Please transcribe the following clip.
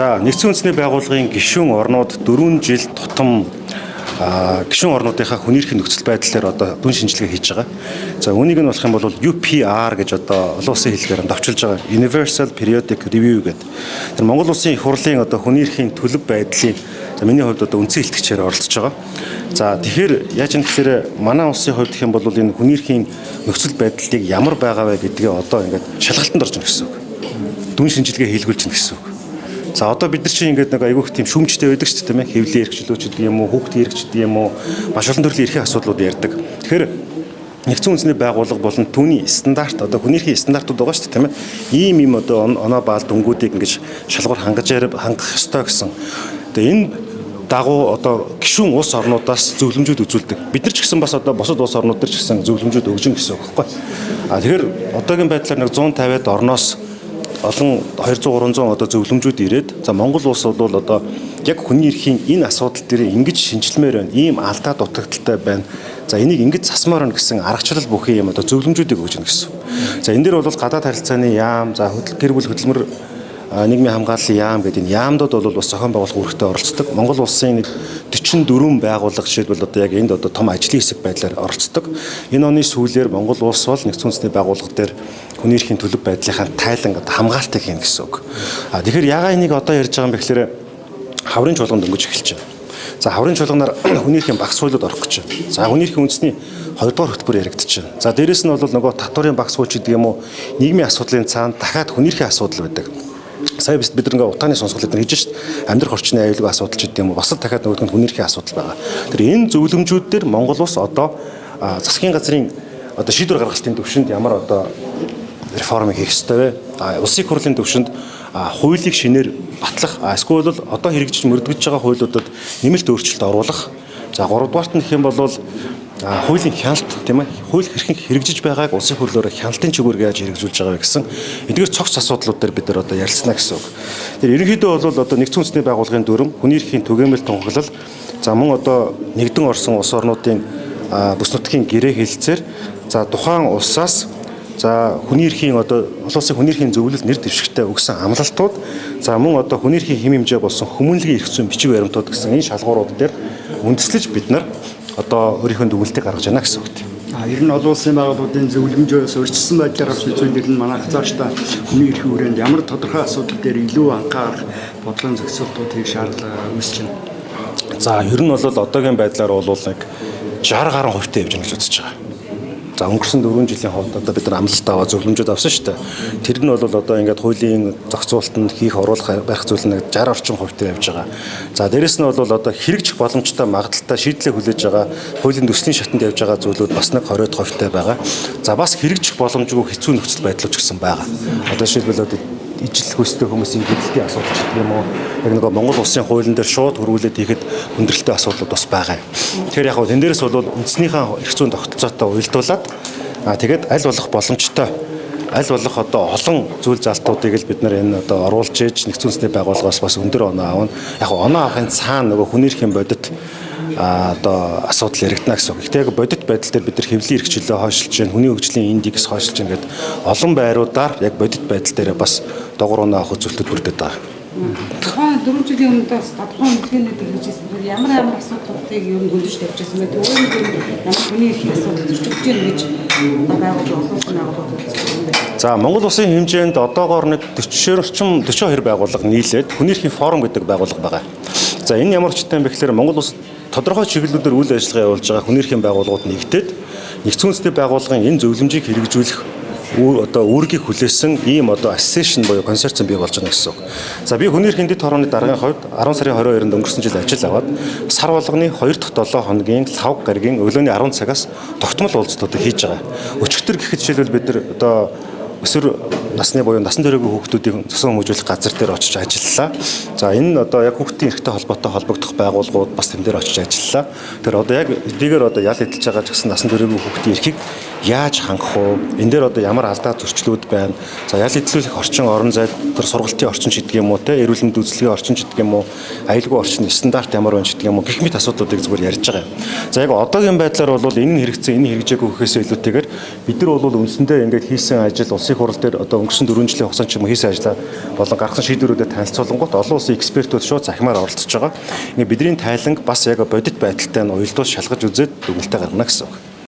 За, нэгдсэн үндэсний байгууллагын гишүүн орнууд 4 жил тутам гишүүн орнуудынхаа хүний эрхийн нөхцөл байдал дээр одоо дүн шинжилгээ хийж байгаа. За, үүнийг нь болох юм бол UPR гэж одоо олон улсын хэллэгээр товчилж байгаа. Universal Periodic Review гэдэг. Тэр Монгол улсын их хурлын одоо хүний эрхийн төлөв байдлын, за, миний хувьд одоо үндсэн илтгэгчээр оролцож байгаа. За, тэгэхээр яаж юм гэхээр манай улсын хувьд гэх юм бол энэ хүний эрхийн нөхцөл байдлыг ямар байгаа вэ гэдгээ одоо ингээд шалгалтанд орж ирнэ гэсэн үг. Дүн шинжилгээ хийлгүүлж байна гэсэн үг. За, одоо бид нар чинь ингээд нэг айгүйх тийм шүүмжтэй байдаг шүү дээ, тийм ээ. Хэвлэлийн эрх чөлөө ч гэдэг юм уу, хүүхдийн эрх ч гэдэг юм уу, маш олон төрлийн эрхийн асуудлууд ярьдаг. Тэгэхээр нэгдсэн үндэсний байгууллага болон түүний стандарт, одоо хүний эрхийн стандартууд байгаа шүү дээ, тийм ээ. Ийм ийм одоо оноо баал дүнгуудыг ингэж шалгуур хангаж хангах ёстой гэсэн. Тэгээ энэ дагуу одоо гишүүн улс орнуудаас зөвлөмжүүд үзүүлдэг. Бид нар ч гэсэн бас одоо бусад улс орнууд дээр ч гэсэн зөвлөмжүүд өгж гин гэсэн үг байхгүй. А тэгэхээр одоогийн байдлаар нэг 150-ад орноос олон 200 300 одоо зөвлөмжүүд ирээд, за, Монгол улс бол одоо яг хүний эрхийн энэ асуудал дээр ингэж шинжилмээр байна. Ийм алдаа дутагдалтай байна. За, энийг ингэж засмаар байна гэсэн аргачлал бүхий юм одоо зөвлөмжүүдийг өгж байна гэсэн. За, энэ дээр бол гадаад харилцааны яам, за, гэр бүл хөдөлмөр, нийгмийн хамгааллын яам гэдэг энэ яамдууд бол бас зохион байгуулах үүрэгтэй оролцдог. Монгол улсын нэг 44 байгууллага жишээлбэл одоо яг энд одоо том ажлын хэсэг байдлаар оролцдог. Энэ оны сүүлээр Монгол улс бол нэгдсэн үндэсний байгууллага дээр хүний эрхийн төлөв байдлынхаа тайлан одоо хамгаалтыг хийнэ гэсэн үг. А тэгэхээр ягаа энийг одоо ярьж байгаа юм бэ гэхээр хаврын чуулганд дөнгөж эхэлж байна. За, хаврын чуулганаар хүний эрхийн багц хуулиуд орох гэж байна. За, хүний эрхийн үндэсний 2 дугаар хөтөлбөр яригдчих байна. За, дээрэс нь бол нөгөө татварын багц хууль гэдэг юм уу, нийгмийн асуудлын цаана дахиад хүний эрхийн асуудал байдаг. Сая бид нар ингээ утааны сонсголыг хийж шít амьдрах орчны аюулгүй асуудал ч гэдэг юм уу, бас л дахиад нөгөөх нь хүний эрхийн асуудал байгаа. Тэр энэ зөвлөмжүүд дээр Монгол улс одоо засгийн газрын одоо шийдвэр гаргалтын төвшөнд ямар одоо реформыг хийх ёстой вэ? Улсын их хурлын төвшөнд хуулийг шинээр батлах, эсвэл бол одоо хэрэгжиж мөрдөгдөж байгаа хуулиудад нэмэлт өөрчлөлт оруулах. За, гуравдугаарт нь гэх юм бол хуулийн хяналт, тийм ээ, хууль хэрхэн хэрэгжиж байгааг улсын хурлоор хяналтын чиглэлээр яаж хэрэгжүүлж байгаа вэ гэсэн эдгээр цогц асуудлууд дээр бид нар одоо ярилцсана гэсэн үг. Тэр ерөнхийдөө бол одоо нэгдсэн үндэсний байгууллагын дүрм, хүний эрхийн түгээмэл тунхаглал, за, мөн одоо нэгдэн орсон улс орнуудын бүс нутгийн гэрээ хэлцээр, за, тухайн улсаас, за, хүний эрхийн одоо олон улсын хүний эрхийн зөвлөлд нэр дэвшигтэй өгсөн амлалтууд, за, мөн одоо хүний эрхийн хэм хэмжээ болсон хүмүүнлэгийн эрх зүйн бичиг баримтууд гэсэн энэ шалгуурууд дээр үндэслэж бид нар одоо өөрийнхөө дүгнэлтийг гаргаж байна гэсэн үг. А ер нь олон улсын байгууллагуудын зөвлөмжөөс урьдчилсан байдлаар авч үзвэл ер нь манай хазаарчтай хүний эрхийн хүрээнд ямар тодорхой асуудал дээр илүү анхаарах бодлогын зохицуултууд хийх шаардлага үүсэж байна? За, ер нь бол одоогийн байдлаар бол нэг 60 гаруй хувьтай явж байгаа гэж үзэж байгаа. За, өнгөрсөн 4 жилийн хувьд одоо бид нар амлалт аваа зөвлөмжүүд авсан шүү дээ. Тэр нь бол одоо ингээд хуулийн зохицуултанд хийх оруулах байх зүйл нэг 60 орчим хувьтай явж байгаа. За, дээрэс нь бол одоо хэрэгжих боломжтой магадлалтай шийдлээ хүлээж байгаа хуулийн төслийн шатанд явж байгаа зүйлүүд бас нэг 20 хувьтай байгаа. За, бас хэрэгжих боломжгүй хэцүү нөхцөл байдал ч гэсэн байгаа. Одоо жишээлбэл одоо ижил хүйстэй хүмүүсийн хэдэлтийн асуудал ч гэдэг юм уу. Яг нөгөө Монгол улсын хуулийн дээр шууд хөрвүүлээд хийхэд хүндрэлтэй асуудлууд бас байгаа юм. Тэгэхээр яг хөө тэн дээрээс бол үндснийхээ эрх зүйн тогтолцоотой уялдуулаад, тэгээд аль болох боломжтой, аль болох одоо олон зүйл залтуудыг л бид нар энэ одоо оруулж ээж нэгдсэн үндэсний байгууллагаас бас өндөр оноо авна. Яг оноо авахын цаана нөгөө хүний эрхийн бодит одоо асуудал яригдана гэсэн үг. Гэхдээ яг бодит байдал дээр бид нар хэвлэлийн эрх чөлөө хойшилж байна, хүний хөгжлийн индекс хойшилж байна гэдэг олон байруудаар яг бодит байдал дээр бас догор оноо авах үзүүлэлтүүд бүрдээд байгаа. Тухайн 4 жилийн өмнө бас тодорхой үнэлгээнүүд хийжсэн. Тэр ямар ямар асуудлуудыг ер нь хөндөж тавьж байсан бэ? Тэр ямар хүний эрхийн асуудал зөрчигдөж байна гэж одоо байгууллага, олон улсын байгууллагууд үзэж байгаа юм бэ? За, Монгол улсын хэмжээнд одоогоор нэг 40 орчим 42 байгууллага нийлээд хүний эрхийн форум гэдэг байгууллага байгаа. За, энэ ямар учиртай юм бэ гэхээр Монгол улс тодорхой чиглэлүүдээр үйл ажиллагаа явуулж байгаа хүний эрхийн байгууллагууд нэгтээд нэгдсэн үндэсний байгууллагын энэ зөвлөмжийг хэрэгжүүлэх одоо үүргийг хүлээсэн ийм одоо association буюу консорциум бий болж байгаа гэсэн үг. За, би хүний эрхийн дэд хорооны даргын хувьд 10 сарын 22-нд өнгөрсөн жил ажил аваад сар болгоны 2 дахь 7 хоногийн лав гарагийн өглөөний 10 цагаас тогтмол уулзалтуудыг хийж байгаа. Өчигдөр гэхэд жишээлбэл бид нар одоо өсвөр насны буюу насан туршийн хүүхдүүдийн цусан хүмүүжүүлэх газар дээр очиж ажиллалаа. За, энэ нь одоо яг хүүхдийн эрхтэй холбоотой холбогдох байгууллагууд бас тэн дээр очиж ажиллалаа. Тэр одоо яг эдгээр одоо ял эдэлж байгаа ч гэсэн насан туршийн хүүхдийн эрхийг яаж хангах вэ? Энэ дээр одоо ямар алдаа зөрчлүүд байна? За, ял эдлүүлэх орчин, орон зай, тэр сургалтын орчин ч гэдэг юм уу, те, эрүүл мэндийн үйлчилгээний орчин ч гэдэг юм уу, аюулгүй орчин стандарт ямар байна ч гэдэг юм уу гэх мэт асуудлуудыг зүгээр ярьж байгаа юм. За, яг одоогийн байдлаар бол энэ нь хэрэгцээ, энэ хэрэгжээгүй гэхээсээ илүүтэйгээр бид нар бол үндсэндээ ингээд хийсэн ажил улсын Улсын хурал дээр одоо өнгөрсөн 4 жилийн хугацаанд ч юм уу хийсэн ажлаа болон гаргасан шийдвэрүүдэд танилцуулангуут олон улсын экспертүүд шууд захимаар оролцож байгаа. Ингээ бидний тайланг бас яг бодит байдалтай нь уялдуул шалгаж үзээд дүгнэлтээ гаргана гэсэн үг.